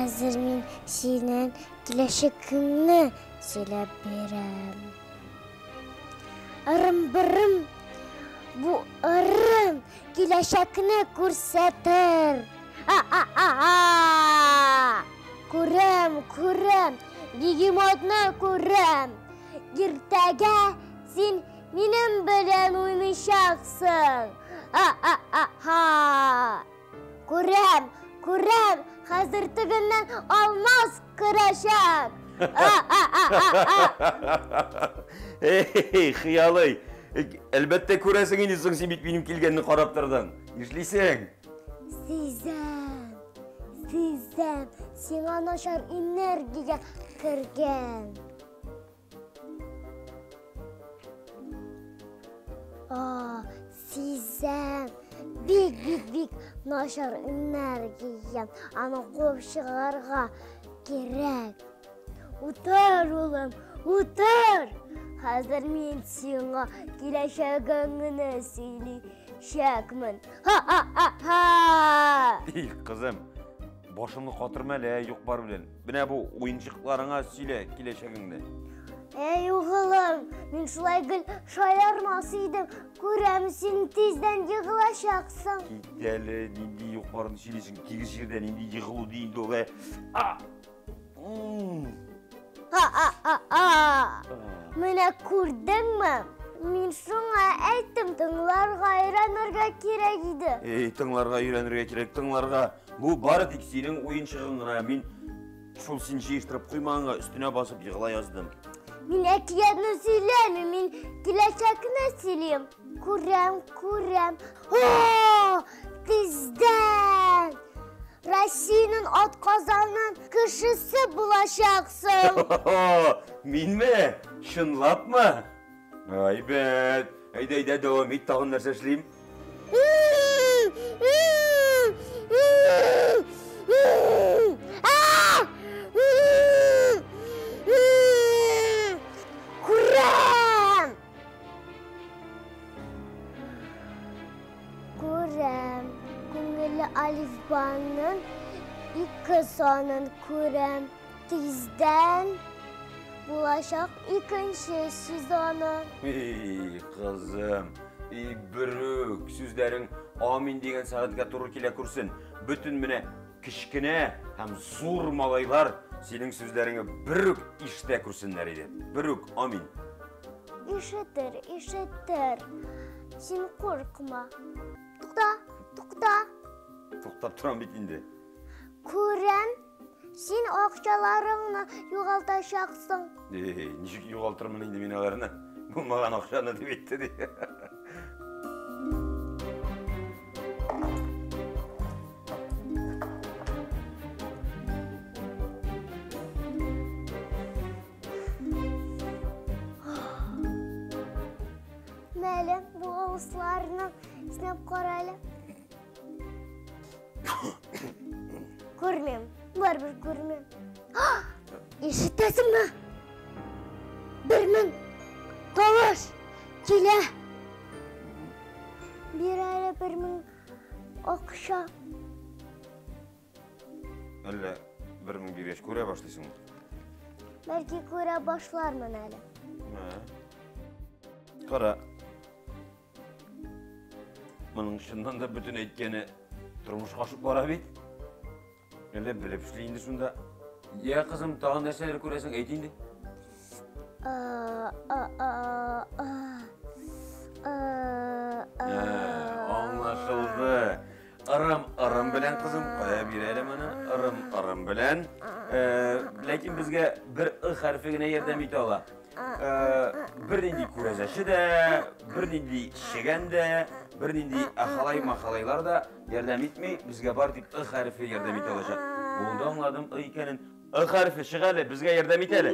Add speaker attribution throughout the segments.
Speaker 1: Хәзер мин синең киләчәгеңне сөйләп бирәм. Ырым-бырым, бу ырым киләчәкне күрсәтер. А-а-а-а! Күрәм, күрәм, бегемотны күрәм. Иртәгә син минем белән уйныйчаксың. А-а-а-ха! Күрәм, күрәм, хәзер тегеннән алмаз керәчәк.
Speaker 2: Эй, хыялый. Әлбәттә күрәсең инде соң син бит минем килгәнне карап тордың. Нишлисең?
Speaker 1: Сизәм, сизәм, сиңа начар энергия кергән. А, сизәм. Бик, бик, бик начар энергия. Аны куып чыгарырга кирәк. Утыр, улым, утыр. Хәзер мин сиңа киләчәгеңне сөйләячәкмен. Ха-ха-ха-ха!
Speaker 2: И, кызым, башыңны катырма әле, юк бар белән. Менә бу уенчыкларыңа сөйлә киләчәгеңне.
Speaker 1: Әй, угылым, мин шулай гел шаярмас идем. Күрәм, син тиздән егылачаксың.
Speaker 2: Кит әле, нинди юк-барны сөйлисең, тигез җирдә нинди егылу ди инде ул, ә? А!
Speaker 1: Ха-ха-ха-ха! Менә күрдеңме? Мин шуңа әйттем, тыңларга өйрәнергә кирәк иде.
Speaker 2: Эй, тыңларга өйрәнергә кирәк, тыңларга. Бу бары тик синең уенчыгың гына. Мин шул син җыештырып куймаганга өстенә басып егыла яздым.
Speaker 1: Мин әкиятне сөйләмим, мин киләчәкне сөйлим. Күрәм, күрәм. О, тиздән Россиянең атказанган кешесе булачаксың.
Speaker 2: Минме? Чынлапмы? Әйбәт. Әйдә, әйдә, дәвам ит, тагын нәрсә эшлим?
Speaker 1: Күрәм! Күрәм. Күңелле алифбаның ике санын күрәм. Тиздән булачак икенче сезоны.
Speaker 2: Эй, кызым, и берүк сүзләрең амин дигән сәгатькә туры килә күрсен. Бөтен менә кечкенә һәм зур малайлар синең сүзләреңне берүк ишетә күрсеннәр иде. Берүк амин.
Speaker 1: Ишетер, ишетер. Син куркма. Тукта, тукта.
Speaker 2: Туктап торам бит инде.
Speaker 1: Күрәм, син акчаларыңны югалтачаксың.
Speaker 2: Эй, ничек югалтырмын инде мин аларны? Булмаган акчаны дип әйтте ди.
Speaker 1: Мәле, бу авызларны иснәп кара әле. Күрмим, барыбер күрмим. Ишетәсеңме? 1000 тавыш килә. Бир әле 1000 акча.
Speaker 2: Әллә 1000 биргәч күрә башлыйсыңмы?
Speaker 1: Бәлки күрә башлармын әле.
Speaker 2: Кара. Моның чыннан да бөтен әйткәне тормышка ашып бара бит. Әллә белеп эшли инде шунда. Я, кызым, тагын нәрсәләр күрәсең, әйт инде. Аңлашылды. Ырым, ырым белән, кызым, кая бир әле моны? Ырым, ырым белән. Ләкин безгә бер ы хәрефе генә ярдәм итә ала. Бер нинди күрәзәче дә, бер нинди чегән дә, бер нинди ахалай-махалайлар да ярдәм итми. Безгә бар тик ы хәрефе ярдәм итә алачак. Булды, аңладым ы икәнен. Ы хәрефе, чык әле, безгә ярдәм ит әле.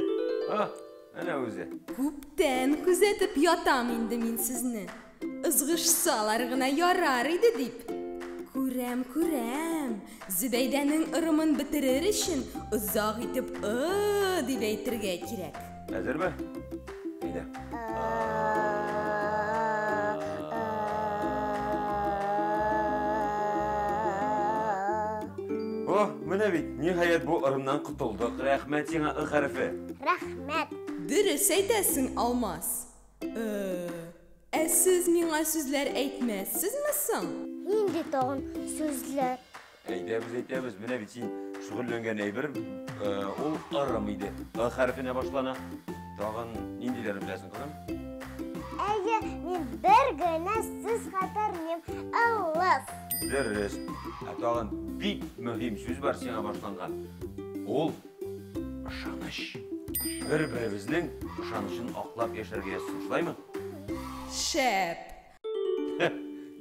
Speaker 2: Әнә үзе.
Speaker 3: Күптән күзәтеп ятам инде мин сезне. Ызгышсалар гына ярар иде дип. Күрәм, күрәм. Зөбәйдәнең ырымын бетерер өчен озак итеп ы дип әйтергә кирәк.
Speaker 2: Әзерме? Әйдә. О, Менә бит, ниһаять бу ырымнан котылдык. Рәхмәт сиңа, ы хәрефе.
Speaker 1: Рәхмәт.
Speaker 3: Дөрес әйтәсең, Алмаз. Э, ә сез миңа сүзләр әйтмәссезме соң?
Speaker 1: Нинди тагын сүзләр?
Speaker 2: Әйтәбез, әйтәбез. Менә бит син шөгыльләнгән әйбер, э, ул ырым иде. Ы хәрефенә башлана. Тагын ниндиләрен беләсең, кызым?
Speaker 1: Әйе, мин бер генә сүз хәтерлим. Ылыс.
Speaker 2: Дөрес. Ә тагын бик мөһим сүз бар сиңа башланган. Ул ышаныч. Бер-беребезнең ышанычын аклап яшәргә язсын, шулаймы?
Speaker 3: Шәп.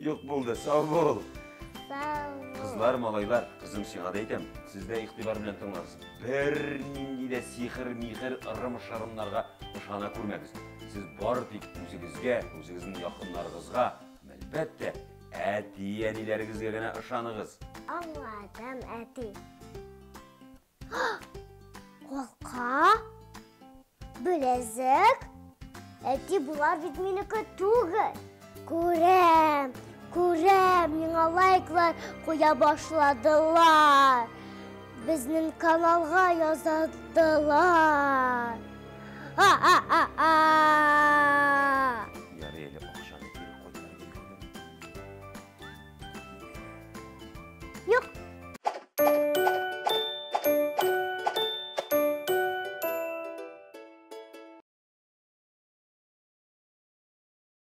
Speaker 2: Юк булды, сау бул.
Speaker 1: Сау бул.
Speaker 2: Кызлар, малайлар, кызым сиңа да әйтәм, сез дә игътибар белән тыңлагыз. Бернинди дә сихер-михер, ырым-шырымнарга ышана күрмәгез. Сез бары тик үзегезгә, үзегезнең якыннарыгызга, әлбәттә, әти-әниләрегезгә генә ышаныгыз.
Speaker 1: Аңладым, әти. Калка? Беләзек? Әти, болар бит минеке түгел. Күрәм, күрәм, миңа лайклар куя башладылар. Безнең каналга язылдылар. А-а-а-а!